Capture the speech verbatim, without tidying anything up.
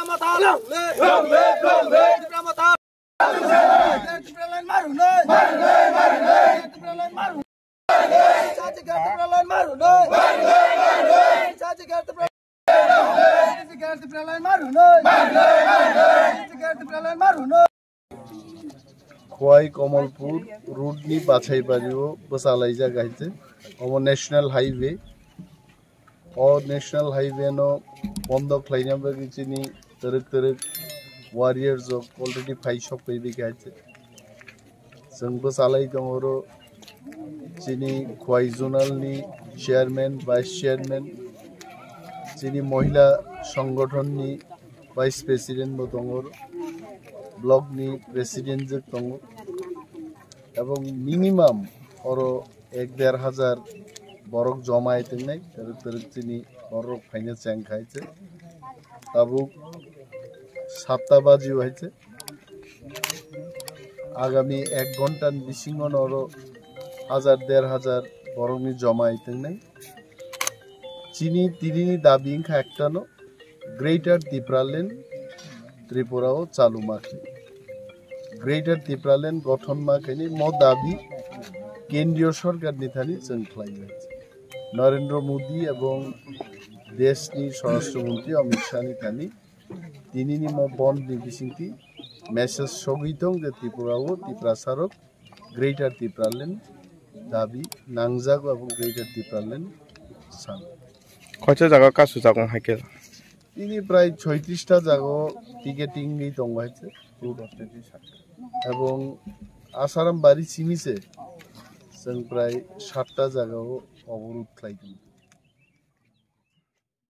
Long live! Long live! Long live! Tipra Motha! Tipra Land Marunoi! Marunoi! Marunoi! Tipra Land Marunoi! Tipra Land Marunoi! Tipra Land Marunoi! Khowai Kamalpur road ni bachai bari o bwchalaijak hai se. Omo National Highway. O National Highway no bondo khlaina bagwi chini twrwk twrwk warriors rok already phai sok phaibai kha hai se. Chwng bwchalai tongo oro chini Khowai Zonal ni chairman, vice chairman, chini mohila songgothon ni vice president bo tongo, block ni president jwk tongo, ebong minimum oro ek der hajar borok joma hai tongnai, twrwk twrwk chini borok phaina cheng khai se. Tabuk satta baji hai se. Agami ek ghonta ni bisingo oro hajar der hajar borok ni joma hai tongnai. Chini tini ni dabi wngkha ektano, Greater Tipraland Tripura o chalu ma khe. Greater Tipraland gothon ma khe ni mo dabi kendriyo sorkar ni thani chwng khlai lai. Narendra Modi ebong desh ni Swarashtra Mantri Amit Shah ni thani tini ni mo bond ni bisingtwi message sogwi tong je Tripura o Tiprasa rok Greater Tipraland dabi nangjago abo Greater Tipraland san. Koicha jaga kasu jago hai khe? Tini prai choitrish ta jago ticketing ni tongo hai se. Ebong Asaram bari simi se chwng prai sat ta jaga o oborod khlai tongo.